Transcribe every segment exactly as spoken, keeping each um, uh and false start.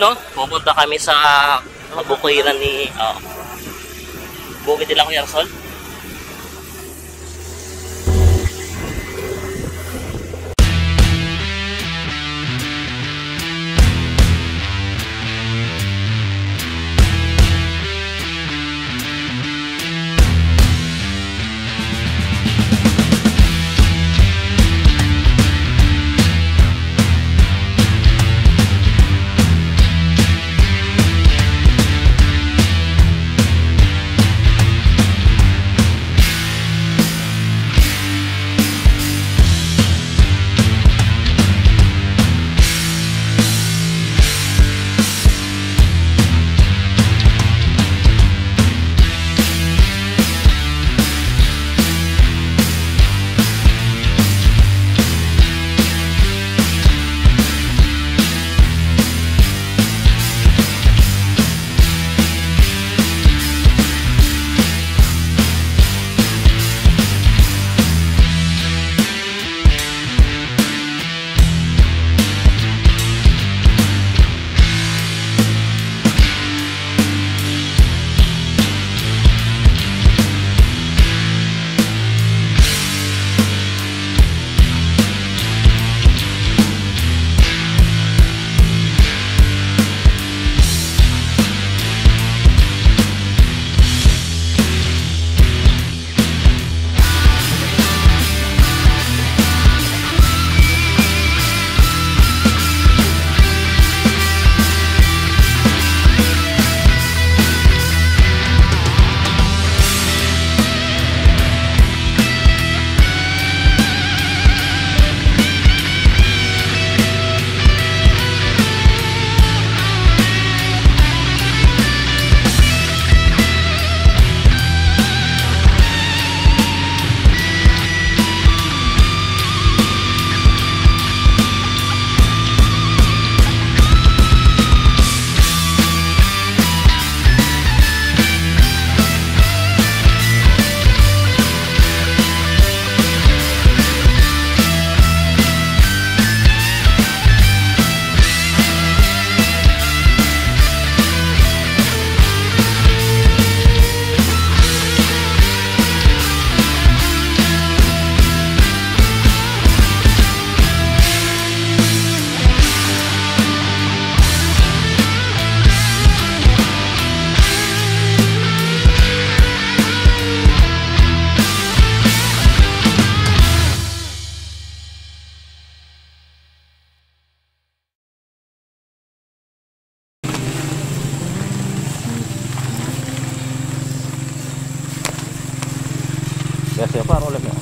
No? Pupunta kami sa bukid nila, ni, oh, bukid nila Kuya Rizal. Siya, siya, paro lang yan.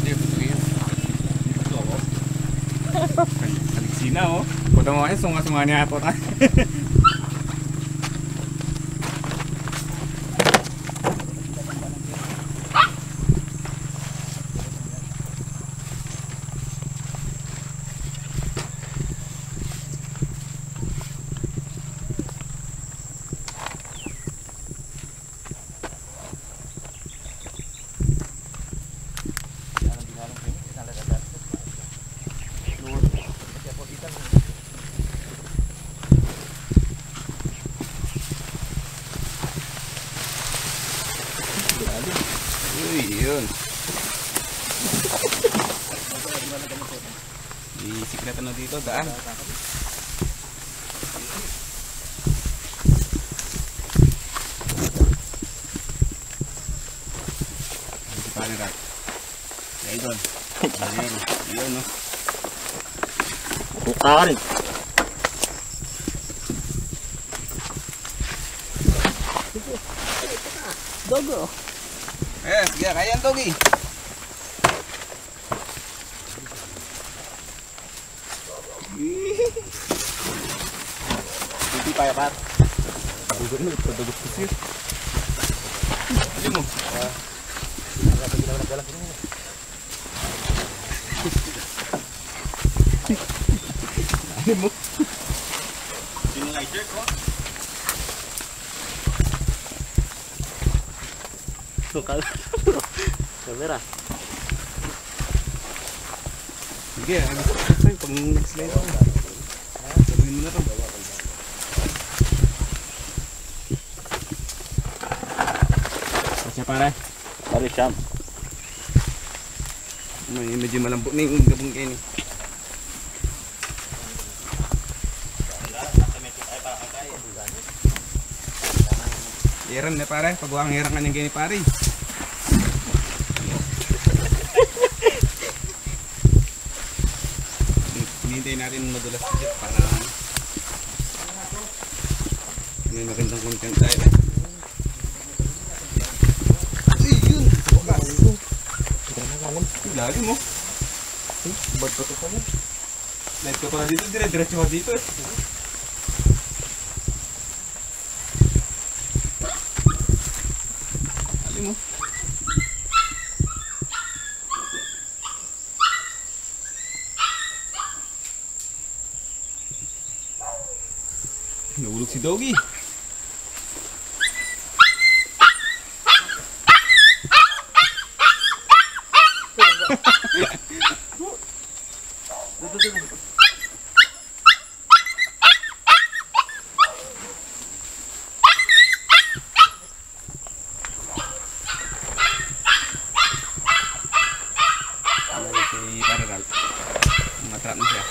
Hindi, gusto ko yun. Gusto ko. Aliksina, oh. Kuta mo kasi, sunga-sunga niya ako. Uy, yun. May sikreto na dito, daan. Paano, Rat? Ay, doon. Ayun. Ayun, no? Buka ka rin. Dogo. Eh, sige, kaya yan, Dogi. Hindi pa, Pat. Hindi mo. Hindi mo. Sino lighter ko? Sukal. Camera. Sige, ah, gusto ko sa'yo pag nag-slide ako. Sabihin mo na to. Pare. Pare, siyam. May, medyo malambot na yung gabong kayo ni. Iran na pare, pagwang iran kanyang gini pare. Hinihintay natin madulas siya para may magandang content tayo. Ayun! Lalim, oh. Bad pa to pala. Live ka pala dito, dire-diretso ka dito, eh. Lalim, oh. Nahulog si Doggy. Ano si Pare Ralph? Matrap na siya.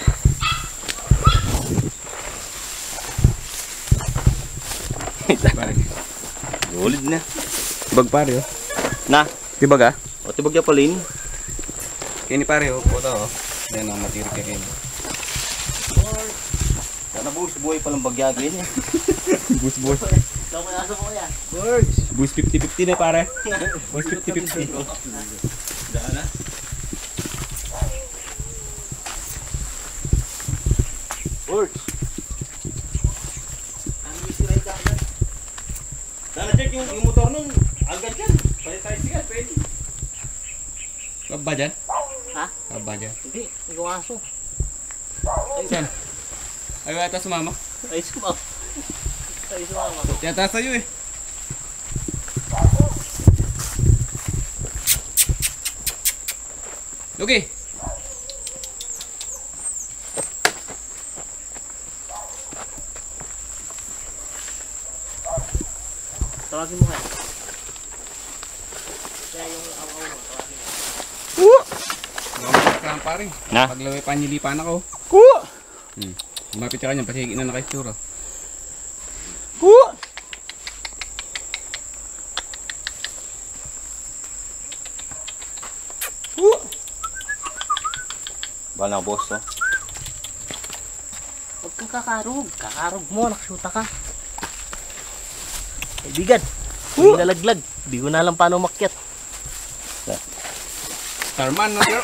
Pare. Solid na. Tibag pare, oh. Na? Tibag, ah? O, tibag ya pala ini. Kini pare, oh. Puta, oh. Yan, oh, matirik ya kini. Sana buhay, buhay palang bagya, ganyan. Buhay, buhay. Ikaw, kaya sa mo yan. Words. Buhay fifty fifty na, pare. Buhay fifty fifty. Daan na. Words. Ang easy ride ka agad. Sana check yung, yung motor nun. Agad yan. Pwede tayo siya, pwede. Kaba dyan? Ha? Kaba dyan. Hindi, hindi ko aso. Saan? Ay, wala ata sumama. Ay, sumama. Ay, sumama. Yata sa'yo eh. Okay. Tawagin mo kaya. Kaya yung aw-aw mo, tawagin mo. Ku! Gawin ko lang, pare. Na? Paglaway, panilipan ako. Ku! Hmm. Lumapit ka kanya, pasigi na nakaitsura. Ku! Ku! Bala, boss, oh. Huwag kang kakarug. Kakarug mo, nakasuta ka. Kaibigan, ku! May nalaglag. Di ko na alam paano umakyat. Starman, no, bro?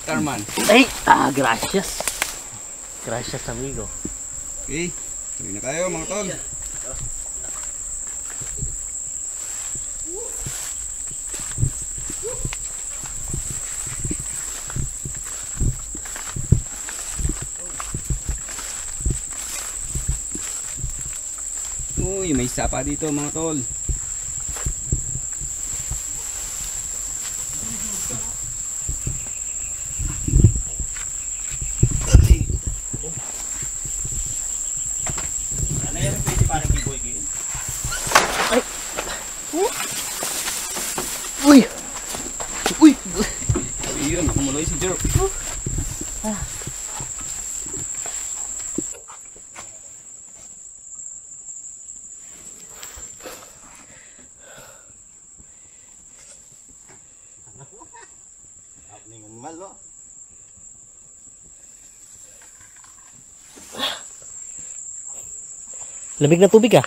Starman. Ay! Ah, gracias. Gracias, amigo. Okay. Tuloy na tayo, mga tol. Uy, may isa pa dito, mga tol. Ano yan? Pwede parang giveaway kayo? Ay! Uy! Uy! Ayun, nakumuloy si Jerk. Ah. Happening animal, no? Lamig ng tubig, ah.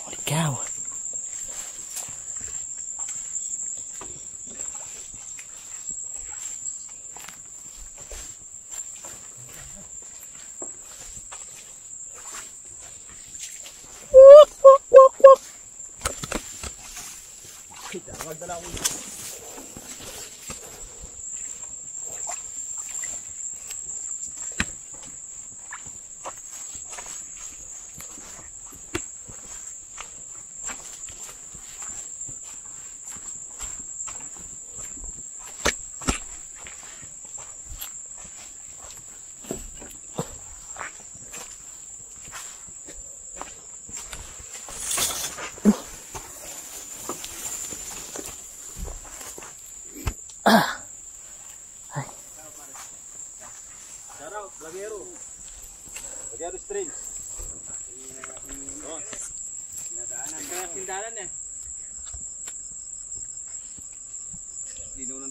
Holy cow.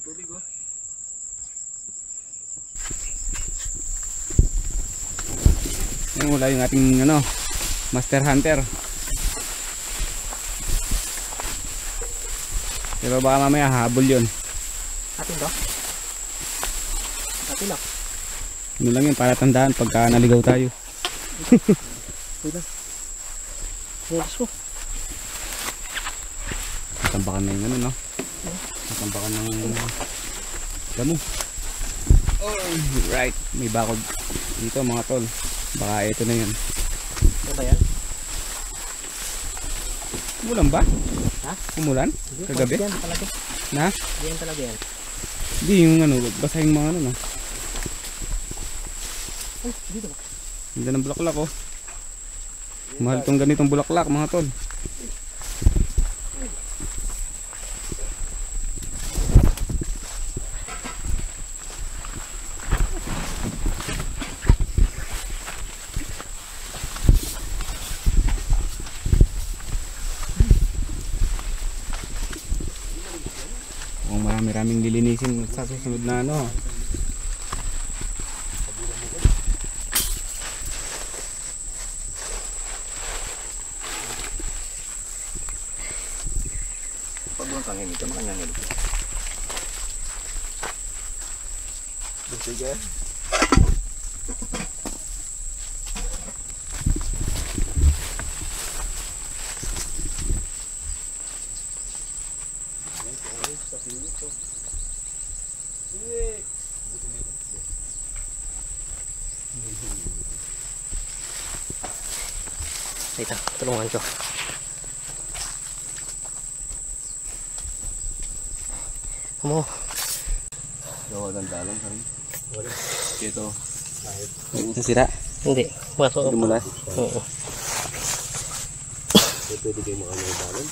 Yan, wala yung ating, ano, master hunter. Pero baka mamaya hahabol yun. Atin to? Atin na. Ano lang yun, para tandaan pagka naligaw tayo. Uy, Diyos ko. Natambakan na yung ano, no? Natambakan ng damo. Alright, may bakod dito, mga tol. Baka ito na yun. Ano ba yan? Umulan ba? Ha? Umulan? Hindi, kagabi? Yan talaga. Na? Yan talaga yan. Hindi, yung ano, basa yung mga ano, no? Ay, dito ba? Ganda ng bulaklak, oh. Mahal tong ganitong bulaklak, mga tol. Mukhang marami-raming lilinisin sa susunod na ano. Pag buwan kang hingi, tama kanyang hingi. Gusto ka? Sa pilit, oh. Sige. Ito, tulungan ko. Amo. Gawa ng dalan, sabi. Ito. Nasira? Hindi. Masok. Dumulas? Oo. Eh, pwede kayo makano ng dalan?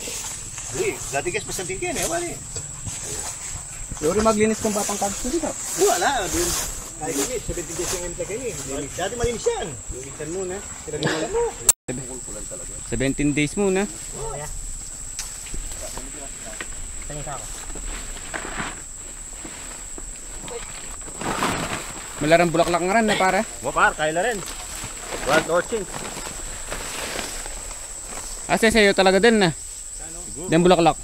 Hindi. Dati kasi basta din kayo, eh. Wala, eh. Yuri maglinis kung batang kagto dito. Wala, dun. Ay, hindi. Seventy days yung M T K, eh. Dati malinis yan. Linisan muna. Linisan mo. Seventeen days muna. Malarang bulaklak nga rin na, pare. Wa, par, kaya na rin. One or change. Asa sa'yo talaga din na. Din bulaklak.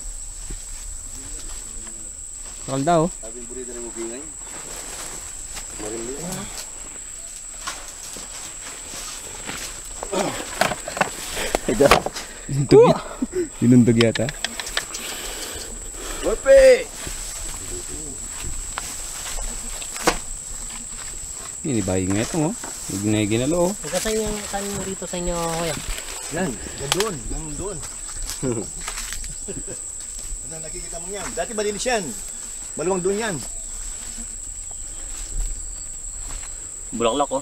Bakal daw. Sabi yung burrito rin mo, pingay. Marimli. Ito. Inundog y-, inundog yata. Golpe! Ini bayi nga ito, oh. Huwag na ginalo, oh. Huwag ka sa inyo, saan mo dito sa inyo, kuya? Yan, yan doon, yan doon. Ano nakikita mo niyan? Dati malinis yan. Maluwang doon yan. Bulaklak, oh.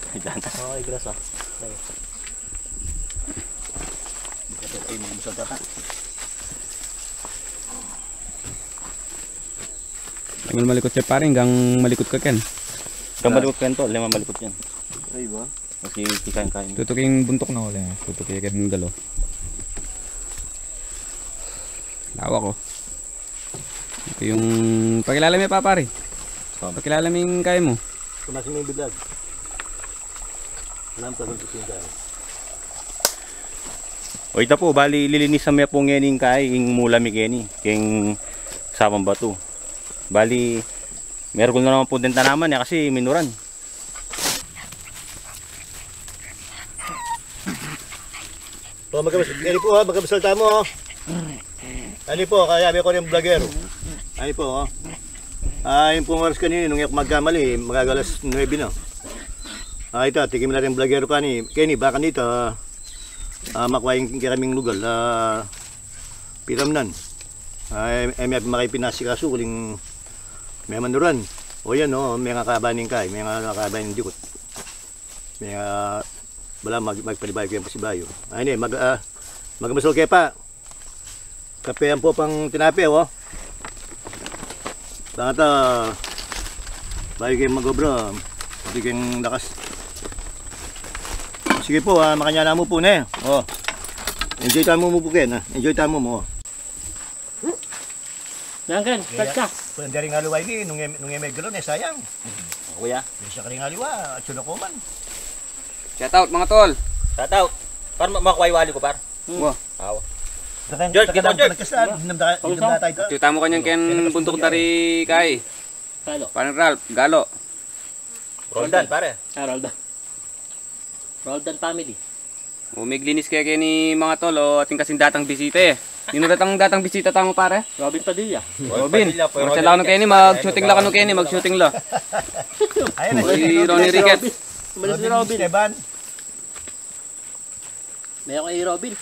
Ay, dyan. Oo, igras, oh. Ay. Ay, magmusal ka pa. Ang malikot siya, pare, hanggang malikot ka, Ken. Hanggang malikot ka, Ken, to. Lima malikot yan. Ay, ba? Kasi kikain-kain. Tutuking buntok na ulit. Tutuking galo. Lawak, oh. Ito yung pakilalam niya, pa, pare. Saan? Pakilalam yung kaya mo. Tumasin yung bilag. Alam ko kung tutuking kaya. O, ita po, bali, lilinisan mi po ngeni ing kai, ing mula mi keni, keng sabang batu. Bali, mergul na naman po din tanaman, eh, kasi minuran. O, magkabas-, ini po, ha, magkabasal tamu, ha. Ani po, kaya abi ko rin vlogger. Ani po, ha. Ah, yung pong oras kanina, nung ako magkamali, magagalas nuebe na. Ah, ita, tikim natin vlogger kani. Keni, baka nita, ah, makuha yung karaming lugal, ah, piramnan. Ah, em, em, makipinasikaso, kuling memanuran. O yan, o, may nga kabaning kai, may nga kabaning dikot. May, ah, bala mag-, magpalibayo kayong pasibayo. Ay, ne, mag-, ah, magmasol kayo pa. Kape yan po pang tinape, o. Tangata, bayo kayong mag-obra. Bigyan lakas. Sige po, ah, makanyan na mu po, ne. Oh. Enjoy tamu mu po, Ken, ah. Enjoy tamu mu, oh. Yan, Ken, start ka. Kung dari nga liwa ini, nung em-, nung emegro ne, sayang. Kuya. Bisa ka rin nga liwa, at sila ko man. Shout out, mga tol. Shout out. Par ma-, makuha yung wali ko, par. Hmm. Wah. Awa. George, kita, George. Kita mu kanyan ken buntuk dari kai. Galo. Parang Ralph, Galo. Roldan, pare. Ah, Roldan. Roldan family. O, meglinis kaya keni, mga tol, o, atin kasing datang bisita, e. Ninu datang, datang bisita tamu, pare? Robin Padilla. Robin. Robin Padilla, pwede. Marcel, Robin kanu keni, mag-shooting la kanu keni, mag-shooting la. Ayan na si Ronnie Ricketts. Umalis si Robin. Esteban. Meron kay Robin.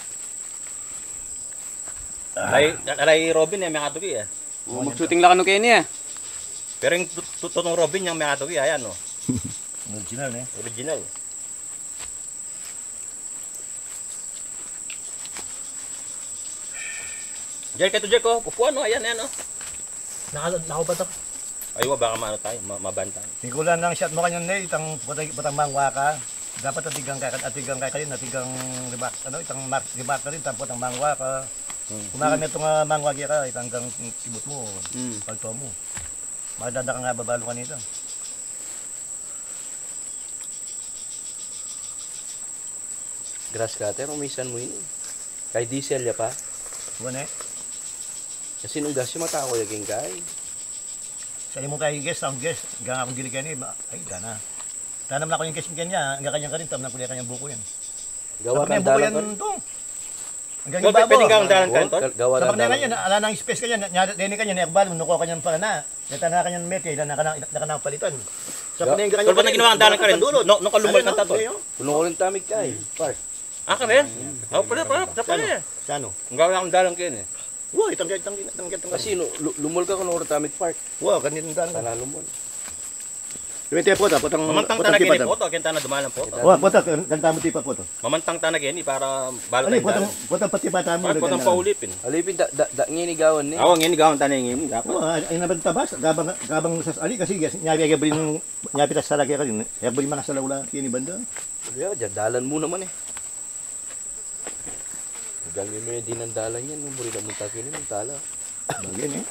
Alay, alay Robin, e, mekatuki, e. O, mag-shooting la kanu keni, e. Pero yung tut-, tut-, totoong Robin, yang mekatuki, ayan, o. Original, e. Original. Diyan, kaya to, Jack, o. Upuan, o. Ayan, ayan, o. Naka-, nakaubad ako. Ay, wa, baka maano tayo, ma-, maban tayo. Singkulan ng shot mu kanyan, ne, itang putang, putang mangwa ka. Dapat atigang kay, atigang kay kayo, atigang ribak, ano, itang mar-, ribak ka rin, itang putang mangwa ka. Hmm. Kumakan itong, ah, mangwa kaya ka, itang gang kibut mu, hmm, palto mu. Makadada ka nga babalu kanito. Grass cutter, umisan mu ini. Kay diesel ya pa. Buwan, e. Kasi nung gas ya, matako ya king kay. Sa imo kay gas, ang gas, gang akong gili keni, ma-, ay, gana. Tanam na ko yung gas kenya, ang ganyan ka rin, tanam na ko kanyang buko yan. Gawa ng dalan to. Hanggang yung babo. Pwede kang dalan ka, tol? Gawa ng dalan. Sa pagdating kanya, ala nang space kanya, nya, deni kanya, nekbal, nuko kanyang pala na. Neta na kanyang mete, ila na kanang, ila na kanang palitan. Sa pagdating kanya, tol, ba't ginawa ang dalan ka rin? Dulo. No, no, kalumay ka, tol. Puno ko rin tamig ka, e. Park. Ah, kami? Ako pala, pala, pala, pala, e. Sano? Ang gawa akong dalan kayo, e. Wa, itang, itang, itang, itang. Kasi no, lu-, lumol ka kung ora tamig park. Wa, kanyan dalan. Sana lumol. Yung tipa, pota, potang, mamantang potang tana tipa, keni, pota. Pota, kenta na dumalan, pota. Wa, pota, kan-, kanta mu tipa, pota. Mamantang tana keni para balik. Potang, potang pati pata mu, potang paulipin. Alipin, da, da, da, ngini gawan ni. Awa, ngini gawan tana ngini. Wa, ay, ay, naman tabas, gabang, gabang sa ali, kasi, yes, nyabi, nyabi, nyabi, tas sarag kaya ka rin. Kaya bali mga salaw lang, kini banda. Kaya, dyan, dalan mu naman, e. Hanggang yung may dinandalan yan, no? Muri na munta kini, munta la. Bagay, e.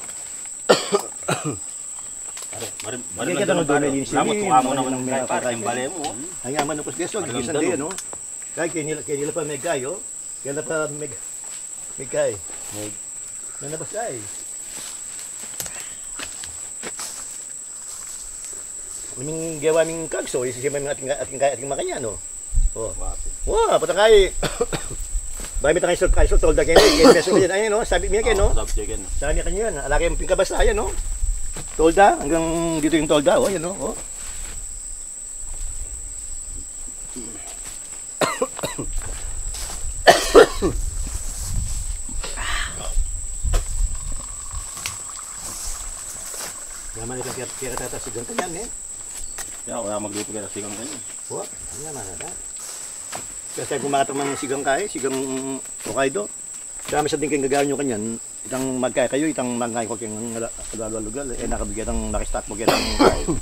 Mari, mari, mari kita lang naman, malinis. Lamot, ini, suka mo naman, mga pare, yung bale mo, o. Ay, nga man, upos, guys, o, gigisan din, no? Kaya, kaya nila, kaya nila pa may gayo. Kaya nila pa may, may gayo. May. May nabas gayo. Aming gawa ming kagso, isi siya may ating, ating, ating makanyan, no? O. Wa, patang kay. Baka mi tangay sol, kay sol, tolda keni, keni, meso keni, ay, no? Sabi mi keni, no? Sabi keni. Sabi mi keni yan, ala kayong pingkabasa, ayan, no? Tolda, hanggang dito yung tolda, o, yan, no? O. Naman itang kaya, kaya katata, sigang kanyan, e. Kaya wala magluto kaya sigang kanyan. Wa, ano naman ata? Kasi kung mga tamang sigang kay, sigang Hokkaido. Kaya minsan din kayong gagawin nyo kanyan, itang magkaya kayo, itang magkaya ko kayong ala-, ala-, lugal, e, nakabigyan ng, nakastock mo kaya ng